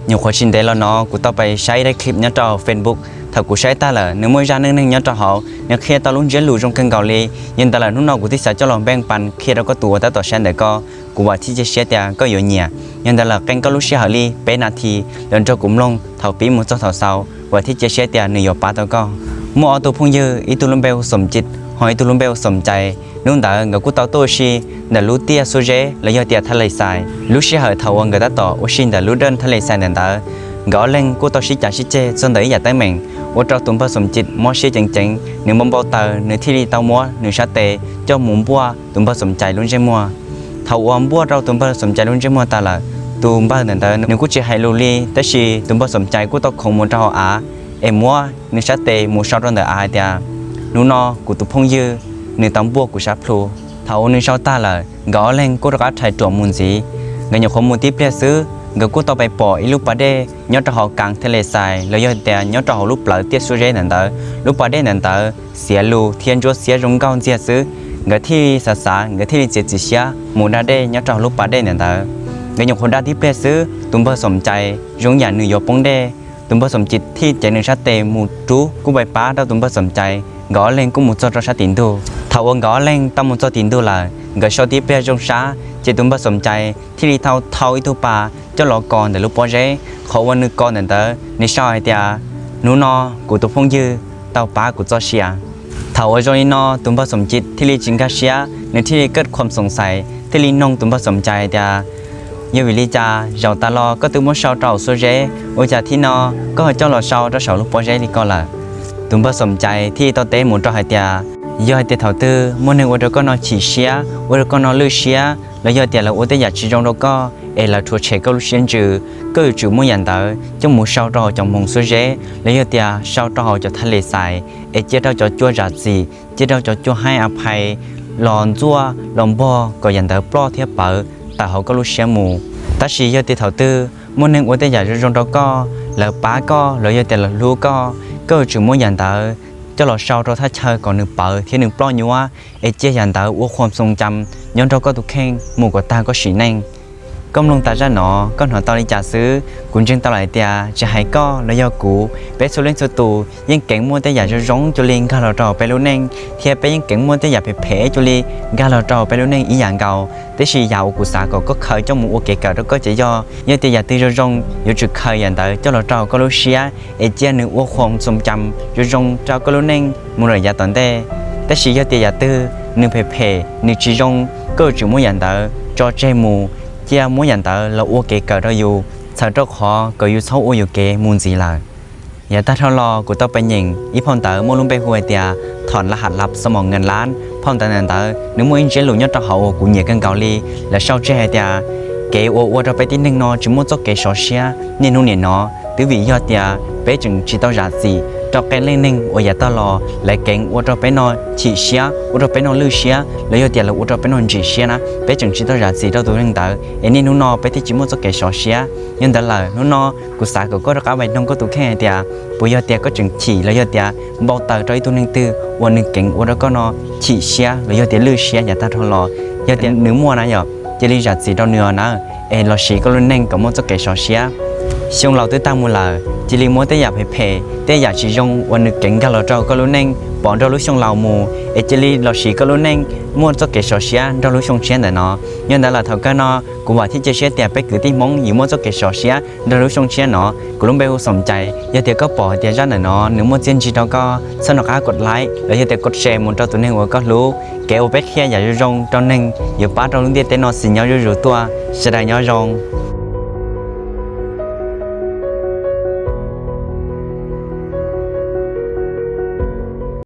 Nyuam qhuav tsis ntev los no kuv tau pais saib ib daim clip nyob rau Facebook. Thaum kuv saib tag lawm, nws muaj ib zaj neej neeg nyob rau hauv, nws qhia tau lub ntsiab lus zoo kawg nkaus li. Yog ntawd lawm hnub no kuv thiaj xav coj los npeej pas qhia rau koj tus uas tab tom saib ntawm ko. Kuv vam thiab cia siab tias koj yuav nyiam. Yog ntawd lawm qee koj lub sij hawm li peb nas this los nrog kuv mloog thaum pib mus txog thaum xaus, vam thiab cia siab tias nws yuav pab tau koj. Muaj ob tug phooj ywg, ib tug lub npe hu Xom Cim, ho ib tug lub npe hu Xom Cai. Hnub ntawd nkawd kuj tau tuaj ua si ntawm lub tiaj xuab zeb los yog tias thaj le xais. Lub sij hawm thaum uas nkawd tab tom ua si ntawm lub dawj thaj le xais ntawm ntawd, nkawd ob leeg kuj tau sib cav sib ceg txog ntawm ib yam teeb meem, ua rau tus npawg Xom Cim mob siab ceev ceev, nws npau npau taws, nws thiaj li tau muab nws sab tes coj mus npuaj tus npawg Xom Cai lub ntsej muag. Thaum uas npuaj rau tus npawg Xom Cai lub ntsej muag tas lawm, tus npawg ntawm ntawd nws kuj tsis hais lus li, tab sis tus npawg Xom Cai kuj tau khoov mus rau hauv av es muab nws sab tes mus sau rau ntawm av hais tias, hnub no kuv tus phooj ywg nws tau npuaj kuv sab plhu. Thaum uas nws sau tag lawm, nkawd ob leeg kuj rov qab rhais ruam mus ntxiv. Nkawd nyuam qhuav mus tib pliag xwb, nkawd kuj tau pais pom ib lub pas dej nyob rau hauv kas thaj le xais los yog tias nyob rau hauv lub plawv tiaj xuab zeb ntawm ntawd. Lub pas dej ntawm ntawd xiav lus thiab ntsuab xiab zoo nkauj ntxiag xwb. Nkawd thiaj li xav xav, nkawd thiaj li txiav txim siab mus da dej nyob rau hauv lub pas dej ntawm ntawd. Nkawd nyuam qhuav da tib pliag xwb, tus npawg Xom Cai zoo yam nws yuav poob dej. Tus npawg Xom Cim thiaj cev nws sab tes mus rub kuj pais pab rau tus npawg Xom Cai, nkawd ob leeg kuj mus txog rau sab tim ntug. Thaum uas nkawd ob leeg tau mus txog tim ntug lawm, nkawd sau tib pliag zoo sab, ces tus npawg Xom Cai thiaj li thau thau ib tug pas coj los kos ntawm lub pob zeb. Qhov uas nws kos ntawm ntawd nws sau hais tias, hnub no kuv tus phooj ywg tau pab kuv txoj sia. Thaum uas zoo li no tus npawg Xom Cim thiaj li tsis nkag siab, nws thiaj li kaj khuam xoom xais thiaj li noog tus npawg Xom Cai tias, yog vim li cas zaum tas los koj twb muab sau rau hauv xuab zeb, ua cas thib no koj ho coj los sau rau saum lub pob zeb li ko lawm? Tus npawg Xom Cai thiaj li tau teb mus rau hais tias, yog hais tias thaum twg muaj neeg ua rau koj no chim siab, ua rau koj no lwj siab, los yog tias lawv ua tej yam tsis zoo rau koj es lawv rhuav tshem koj lub siab ntsws, koj yuav tsum muab yam ntawd coj mus sau rau hauv cov moos xuab zeb los yog tias sau rau hauv cov thaj le xais, es cia rau cov cua zam txim, cia rau cov cua haib a phais los ntxuaj los npog kom yam ntawd ploj thiab pawv tawm hauv koj lub siab mus. Tab sis yog tias thaum twg muaj neeg ua tej yam zoo zoo rau koj, lawv pab koj los yog tias lawv hlub koj, koj yuav tsum muab yam ntawd coj los sau rau thaj chaw kom nws pawv thiab nws ploj nyuab, es cia yam ntawd ua khuam xoo cam nyob nrog koj tus kheej mus kom tag koj sim neej. Koj mloog tas zaj no koj hnov tau li cas xwb? Kuv ntseeg tau lawm hais tias tsis hais koj los yog kuv, peb txhua leej txhua tus yeej keev muaj tej yam zoo zoo cuag li nkag los rau peb lub neej, thiab peb yeej keev muaj tej yam phem phem cuag li nkag los rau peb lub neej ib yam nkaus. Tab sis yam uas kuv xav kom koj khaws coj mus ua kev kawm rau koj ces yog, yog tias yam twg zoo zoo yuav tsum khaws yam ntawd coj los rau koj lub siab, es cia nws ua khuam xoo cam zoo zoo rau koj lub neej mus lawm yav tom ntej. Tab sis yog tias yam twg nws phem phem nws tsis zoo, koj yuav tsum muab yam ntawd tso tseg mus, cia muab yam ntawd los ua kev kawm rau yus, txhawm rau qhov kom yus txhob ua yuam kev mus ntxiv lawm. Yav tag dhau los kuv tau pais nyeem ib phau ntawv muaj lub npe hu hais tias Thom Laj Ham Lab Xab Mom Nkees Lab. Phau ntawv ntawm ntawd nws muaj ib ntsiab lus nyob rau hauv uas kuv nyiam kawg nkaus li. Lawv sau tseg hais tias kev uas ua rau peb tib neeg no tsis muaj txoj kev sov siab niaj hnub nim no, twb vim yog tias peb tseem tsis tau zam txim rau qee leej neeg uas yav tag los lawv keev ua rau peb no chim siab, ua rau peb no lwj siab, los yog tias lawv ua rau peb no ntsim siab na, peb tseem tsis tau zam txim rau tus neeg ntawd es niaj hnub no peb thiaj tsis muaj txoj kev sov siab. Yog ntawd lawm hnub no kuv xav kom koj rov qab vais noog koj tus kheej hais tias puas yog tias koj tseem chim los yog tias npau taws rau ib tug neeg twg uas nws keev ua rau koj no chim siab los yog tias lwj siab yav tag dhau los. Yog tias nws muaj na yom, cia li zam txim rau nws os na, es los siv koj lub neej kom muaj txoj kev sov siab. Xyoo laus twb tag mus lawm, cia li muab tej yam phem phem, tej yam tsis zoo uas nws keev nkag los rau koj lub neej pov nrog lub xyoo laus mus, es cia li los siv koj lub neej muaj txoj kev sov siab nrog lub xyoo tshiab ntawm no. Yog ntawd lawm thaum kawg no kuv vam thiab cia siab tias peb kwv tij Hmoob yuav muaj txoj kev sov siab nrog lub xyoo tshiab no. Kuv lub npe hu Xoom Cai. Yog tias koj pom hais tias zaj ntawm no nws muaj txiaj ntsig rau koj, txhob nco qab kos like los yog tias kos share mus rau tus neeg uas koj hlub. Kev uas peb qhia yam zoo zoo rau neeg yuav pab rau lub ntiaj teb no txis nyob zuj zus tuaj. Sawv daws nyob zoo.